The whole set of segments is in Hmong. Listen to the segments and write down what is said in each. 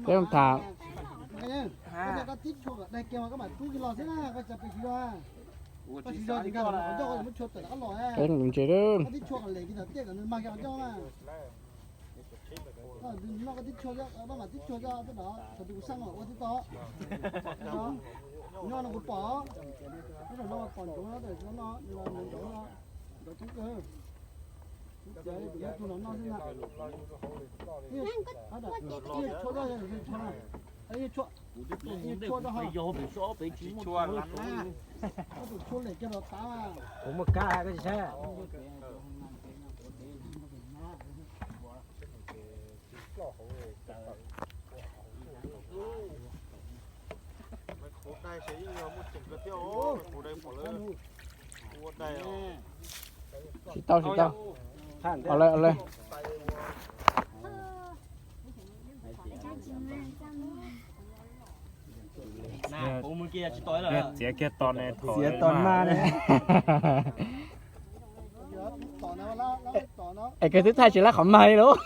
Peb tham. Peb ntses lawm. Kuv muaj kab koj tsis saib. Tsis tau, tsis tau. Au le, au le. Txiav kiag tos ne, txiav tos mas ne. Es koj twb thaij tsis lab qhov mag li lauj.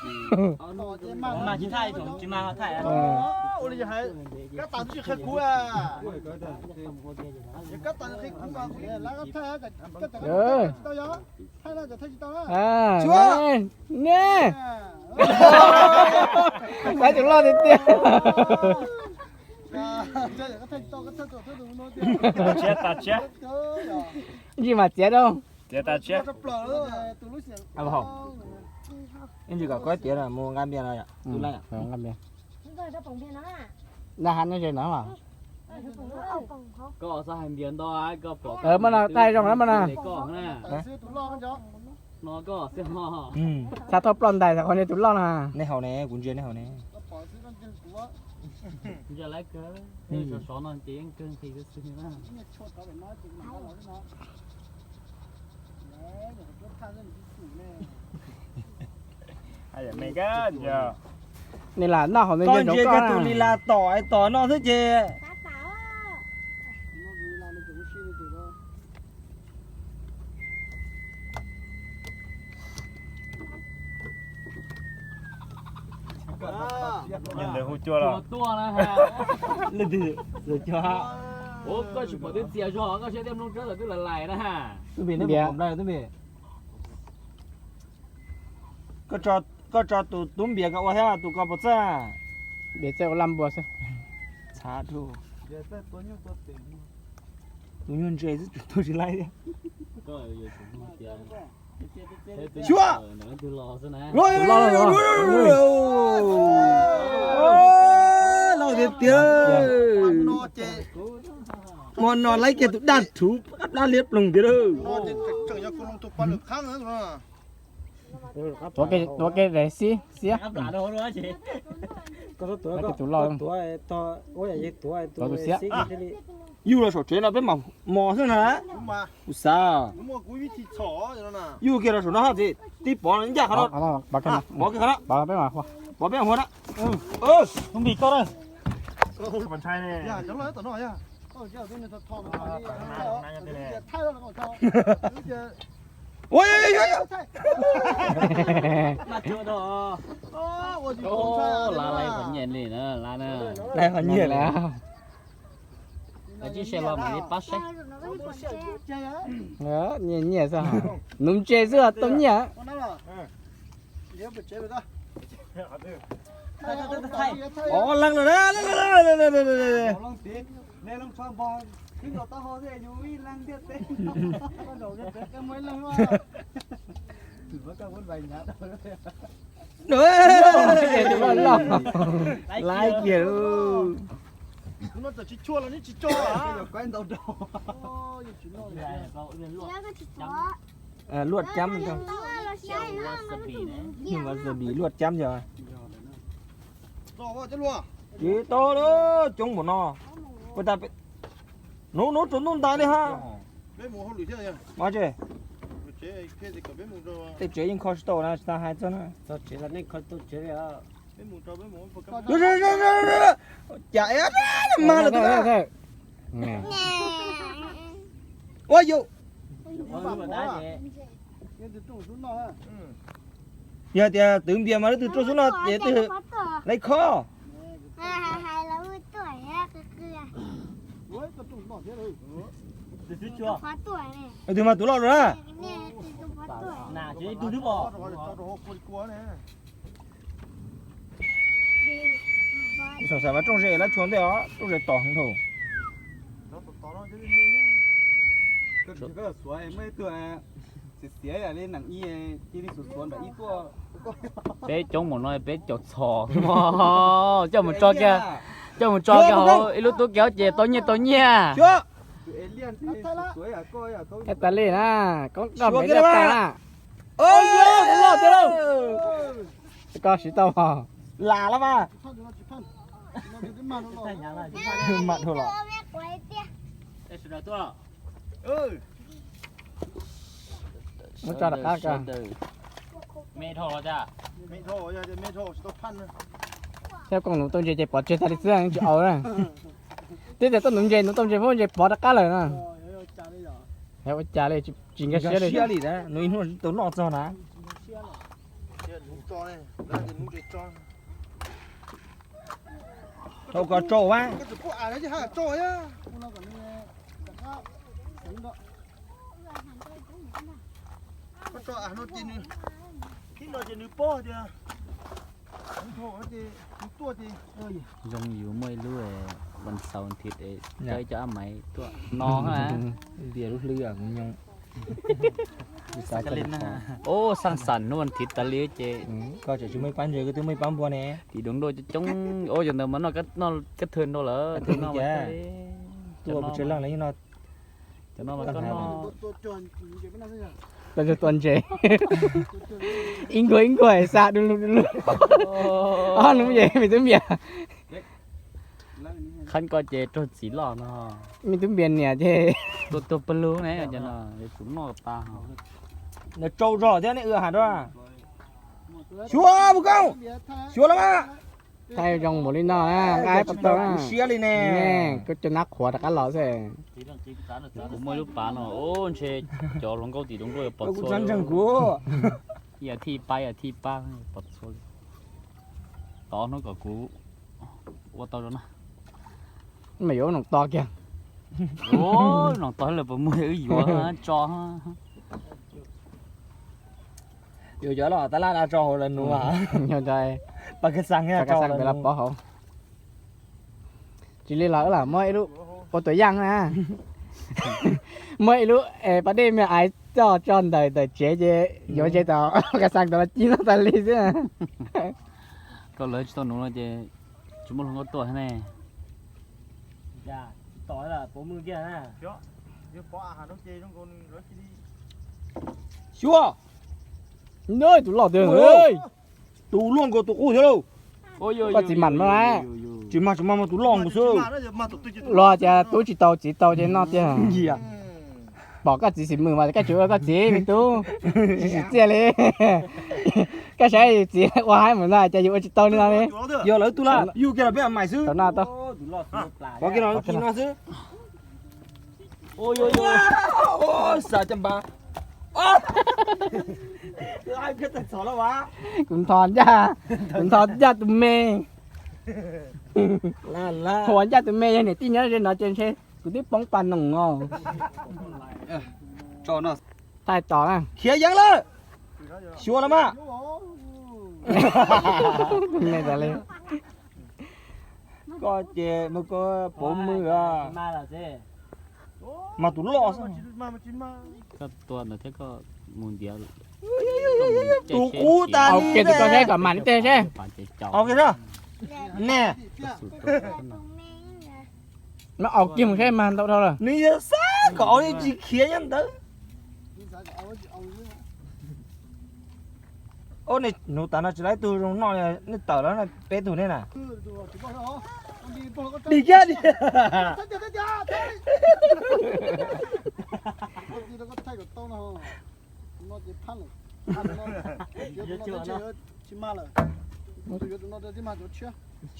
Ne, ne. Saib tus loj tiag tiag. Tsis mas txiav rau. Ib ntsis kom koj tiav mus nqa npias no. Nqa npias. Nqa hav no ze no. Koj xav hais npias nto koj pom. Mas no thaij zoo lawm mas no. Koj no. No koj xwb ho. Xav thauj ploj ntais xav qhov niag tus loj no. Nej haus ne, kuv ntsia nej haus ne. Ntsia lawv kawg, sov sov no ces yeej kawg nqhis kawg xwb na. Nej lam noj hauv me ntsis ntsoov koj tus li las tom tom no xwb ces. Nyob ntawd hu cua los. Leej twg hu cua? Ua koj tsis pom twb txias zog, koj siab tiaj mloog tsawb lawm twb lais lais na. Tub Npis, neb puas pom nplai Tub Npis? Koj tso tus Tub Npias ko ua thiab tus ko puas txawj? Npias txawj ua laj npua xwb. Txhav dhau. Tus nyuag ntses xwb tus tub tsis laib thiab. Xyuas! Loj tiag tiag. Hmo no laib kiag tus daj rhuv qab plab liab ploog tiag lauj. Tuav kiag daim xiab, xiab. Tuav tus loj. Tuav tus xiab. Yug los saum tsev no peb mam mos xwb na. Kuv xav. Yug kiag los saum no hab txiv, tib pov ncaj qhov no. Pov kiag qhov no. Pov peb mam hu na. Tub Npis koj na. Laiv qhov nyiaj li na, laiv na. Laiv qhov nyiaj li. Laiv tsis se los mam li pab saib. Nyiaj nyiaj xwb, nuv ntses xwb tau nyiaj. Os, leej lawm na. Laiv kiag. Luaj cab, wasabi luaj cab yog. Tsis tau, coob npaum no. Nuv, nuv rau ntuj ntais li ha. Tej tsev yeej kho tsis tau na, tsis tas hais txog na. Cas mag lawm. Ua yau. Yog tias twv npias mas leej twg rau xub no ces leej twg laib khob. Tus mas tus loj na. Xav xav mas rooj ze lab chua ntej os, rooj ze tom heev dhau. Peb coob mus no peb caum txhom, coj mus tso kiag, coj mus tso kiag hauv ib lub tub kiag ces tau nyiaj tau nyiaj. Ib tas li na, koob doj pem loj tas na. Koj siv tau las las mas. Mam dhau los. Muab tso rov qab ko. Saib koj nuv tau ntses ces pov tseg tas li xwb tsis au na. Twb tias tuaj nuv ntses, nuv tau ntses muab ntses pov rov qab lawm na. Ua cas li, tsis nkag siab li. Nuv ib hnub tau noj txog na. Tau koj tsau mas. Zoo yus muaj ib lub vas xaus thiv es coj ib co ab maiv tuaj no. Ntias lub hlwb kuv nyob. Ub, xaaj xas hnub vas thiv tas li ces koj tseem tsis muaj ib pab ntses, koj twb muaj ib pab npua ne. Tim doos nruaj coob coob, ua yog ntawd mas noj kab thawj nrau lawm. Tuaj kuv tsev leej los yeej no. Cov no mas koj noj. Tau tua ntses ib nkuaj ib nkuaj xa du lug du lug. Ob hnub ces me tub npias. Qhab koj ces raug txiv loj no. Me tub npias niam ces tua tuag pawg lug ne, cov no kuv noj tas. Nws tsau zog thiab nej ua has rau. Xyuas mus koob, xyuas los mas. Thaij zoo npaum li no na, nqa pov tau na. Siab li ne. Koj cov nab qhuav rov qab los xwb. Kuv muaj lub pav no, ntshe cov hluas nkauj tim hluas nkauj yuav pom txhua ntseeg kuv. Ib yam thib pab, ib yam thib pab pom txhua li. Tov hnub kom kuv ua tau rau na. Mas yuav ua noom to kiag. Noom to lawm puas muaj wb yuav tso. Yuav cov los tab laj da tso hauv lawv nuv. Pas kab xas peb los pov hauv. Tsis li lawm, muab ib lub ua tuam yaj na. Muab ib lub pas dej me aiv coj tso ntawm ntawm tsev ces yuav ze tau kab xas tau los ci noj tas li xwb. Koj lawv tsis tau nuv no ces tsis muaj hluas nkauj tuaj ne. Xyuas, tus loj tiag, tus luaj nkaus tus qub thiab lauj. Koj txiv mam no na. Tsis mag, tsis mag, tus loj nkaus xwb. Luag tias tub tsis tau txiv tau ces noj tiag. Pom koj txiv xim mws mas koj tsis ua koj txiv me tub. Tsis tsim txiaj li. Koj saib txiv ua haib mus no cas yus ua tsis tau li no li. Yog lawv tus laj yug kiag los peb mam xwb. Tau no tau. Pov kiag los ci no xwb. Xav cov npav. Kuv ntho ncaj, kuv ntho ncaj tus me. Qhuas ncaj tus me yog niam tij nyob ze no ces ntshe kuv twb poob pas noom os. Thaij tos na. Khiav yeev lawm. Xyuas los mas. Koj ces mus koj pov mws os. Mas tus loj xwb. Koj tua ntawd thiab koj mus ntiav tus qub tas li. Tus koj saib kom mam li tej seb. Ne, no au kiag mus saib mas ntau dhau lawm. Nws yog xav kom au li tsis khiav nyob ntawd. Ub, nej nuv tas no tsis tau ib tug zoo noj li, nej tawm los peb tug nej na. Dim kiag dim.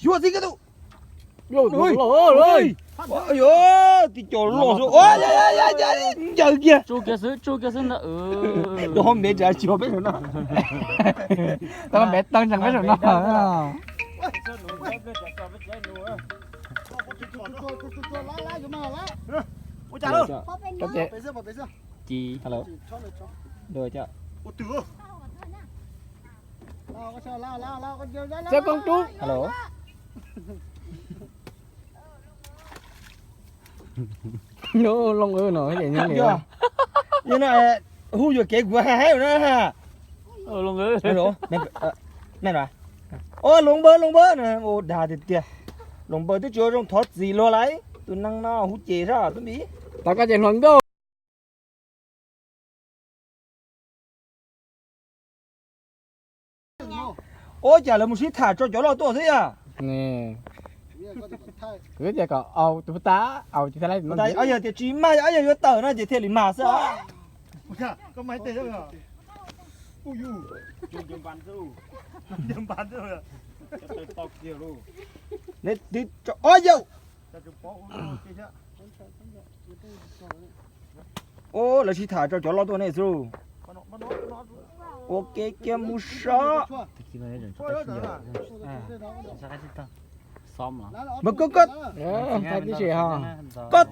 Xyuas txij koj tus. Yog, tib co loj xwb. Ncaws kiag. Tsuj kiag xwb, tsuj kiag xwb ntag. Rau hauv npev tsis tsis peb saum no. Tau npev tau ntseeg peb saum no. Ua cas lawm? Pov pes no. Ci. Hello. Đùa chứ. Ua twg? Sếp công chúa. Hello. Loo ư no, nyob li. Yog no, hu yuam kev kuv hais hais na. Loo ư. Hello. Ua Loos npawg, Loos npawg na, ua dag tiag tiag. Loos npawg twb tsis ua zoo thov txim luag lawm, tus neeg no hu ces sab tub npis. Tau koj ces hluas nkauj. Ua cas lawv mus sib tham tso cov loj tuaj xwb yog? Kuv tias kom au tus puas tas, au tsis tas li. Yog tias tsis mag, yog yuav tawm no ces thiaj li mag xwb. Ua yau. Ua lawv sib tham tso cov loj tuaj nej xwb. Ua ke kiag mus sab. Mas koj, koj, koj,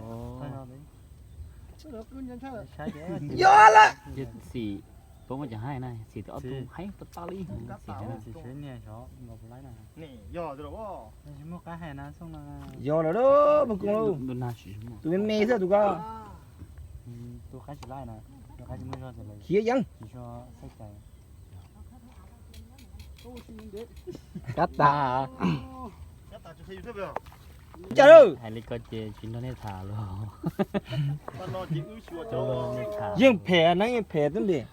yog lawm. Yog lawm, mus koob lauj. Tus me me xwb tus ko. Khiav yeev. Kab tas. Cas lawm? Hais li ko ces tsis nrog nej tham lawm. Yeej phem, neeg yeej phem tub npis.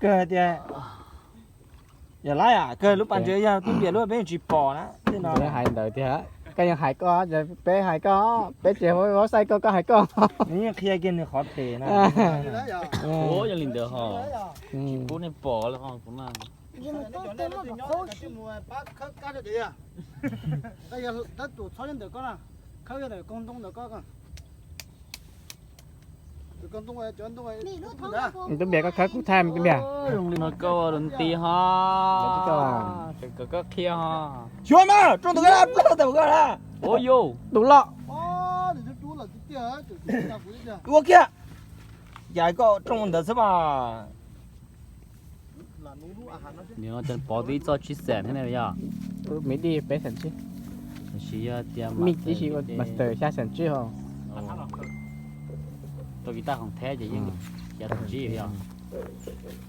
Kawg hais tias, yog lawm, kawg lub pas ntses yog tub npis lub peb yeej tsis pom na. Hais ntawd tiag, koj yeej hais koj, peb hais koj, peb tsis hais, xav koj koj hais koj. Nws yeej qhia kiag nws qhov phem na. Ua yog li ntawd ho, tsis pub nej pom li ho kuv na. Tub npis koj khawb kuv thaij tub npis. Zoo li no koj ua nti ho, koj qhia ho. Xyuas mas rooj ntawd koj ploj tau koj na. Ua yau, tus loj. Ua kiag. Yam koj rooj ntawd xwb mas. Nim no cov pov twb ib txoj tsib xees thiab ne yog? Me dij peb xees tsib. Tab sis yog tias me dij si master xya xees tsib ho. Rau kiv taj khoom theb ces yeej xya xees tsib yog.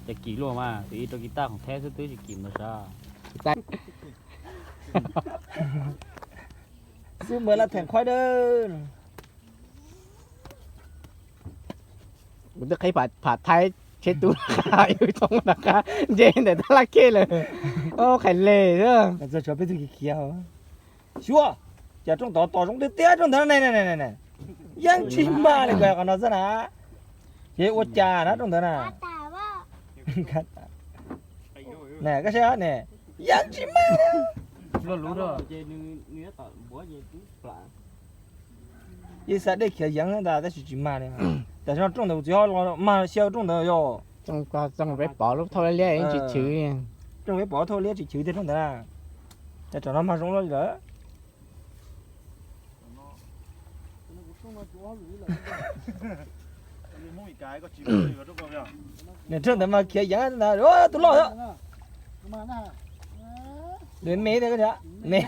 Ces kim luaj mas, tus ib rau kiv taj khoom theb xwb twb tsis kim ntau sav. Xwb npawg laj theem qhuaib dawb. Kuv twb qhib pham thaib tsheb tub qab, yus tau nram qab ntse ntawm tab laj khej lawm. Qhais les xwb. Txog tshuav peb tug khiav khiav. Xyuas, cas rooj tod tos zoo tiag tiag rooj ntawd ne. Yeej tsis mag li ko qhov no xwb na. Ces ua cas na rooj ntawd na. Koj saib ne, yeej tsis mag. Ib xav dej khiav yeev ntag tab sis tsis mag li. Tam sim no rooj ntawd kuv txiv ho los mag xyaw rooj ntawd yog. Rooj peb pov lub thauj liab tsis chwv. Rooj peb pov thauj liab tsis chwv tiag rooj ntawd na. Cas tsam no mag zoo li lawm. Nws rooj ntawd mas khiav yeev ntag, tus loj. Nws me tiag, me.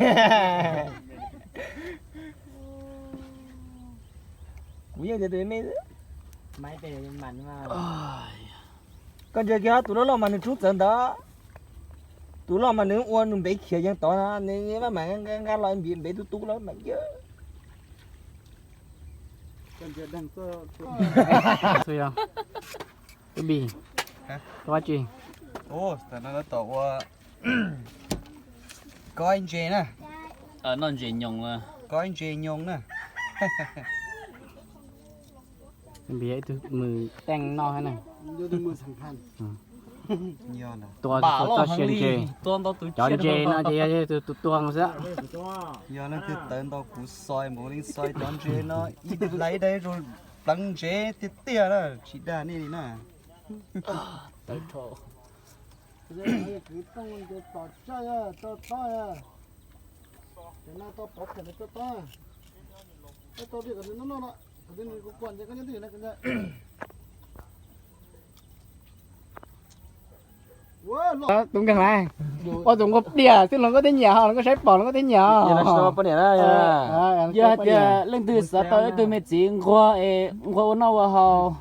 Kuv yeej tias tus me xwb. Koj ntsia kiag tus loj loj mas nws rub txawv ntawd. Tus loj mas nws ua nws npev khiav yeev tod na, nws maj mam nqa los npev tub tub lawm mas yawg. Ua tsi? Tam no tab tom ua kob ntses na. Noj ntses nyoos, kob ntses nyoos na. Npias ib tug mws teej noj na. Tua txoj sia ntses. Cov ntses no ces yog tus tuag xwb. Yog leej twg tawv nto kuv xoi npaum li xoi cov ntses no ib daim ib daim rau pleev ntses tiag tiag na, tsis dag nej li na. Tawv dhau. Kwv tooj ntses tom tsaj, tso tob. Cov no tau pov phem tso tob. Tus nkeeg na, ua tus nquag diam xwb los nkauj thiab nyiam ho, los nkauj saib pom los nkauj thiab nyiam. Yog hais tias leej twg xav tau ib tug me txiv nquag es nquag ua noj ua haus,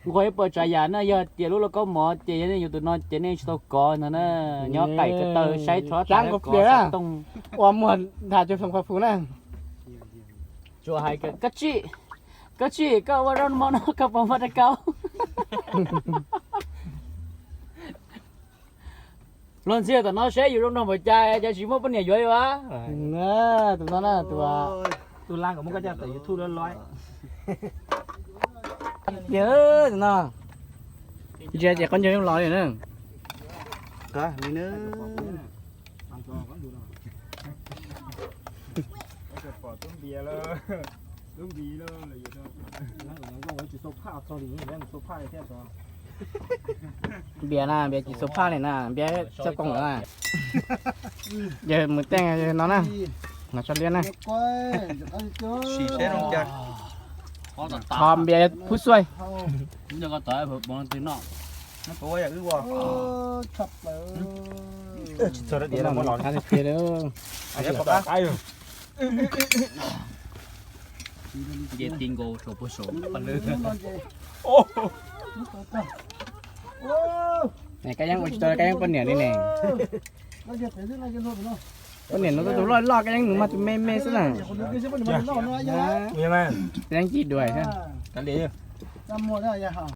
nquag ib puas tsav yam na, yog tias lub lauj kaub mov ces yog nej yuav tus no ces nej tsis tau kov ntag na. Nyob qaim ko taw saib tshov tsab nquag plias tooj ua muag nthas cov foob qhov fus na. Tsuas hais koj tsij, koj tsij koj ua zaub mov no koj puas muaj dab kaub. Luag ntxhi tom no saib yus zoo nraug npaum cas, cas tsis muaj poj niam yuav yus a. Tus no na, tus tus laj kom muab koj coj tawm YouTube loj loj. Tus no, ntsia ces qhov ncauj yeej los li na. Npias na, npias tsis xu phaj li na, npias txoj koom na. Yog mus teej no na, no tso liab na. Qhov npias phub xuaij. Kab yeeb ua tsis tau kab yeeb poj niam li ne. Poj niam no tus loj loj kab yeeb nws mas tus me me xwb na. Kab yeeb ci duas xwb.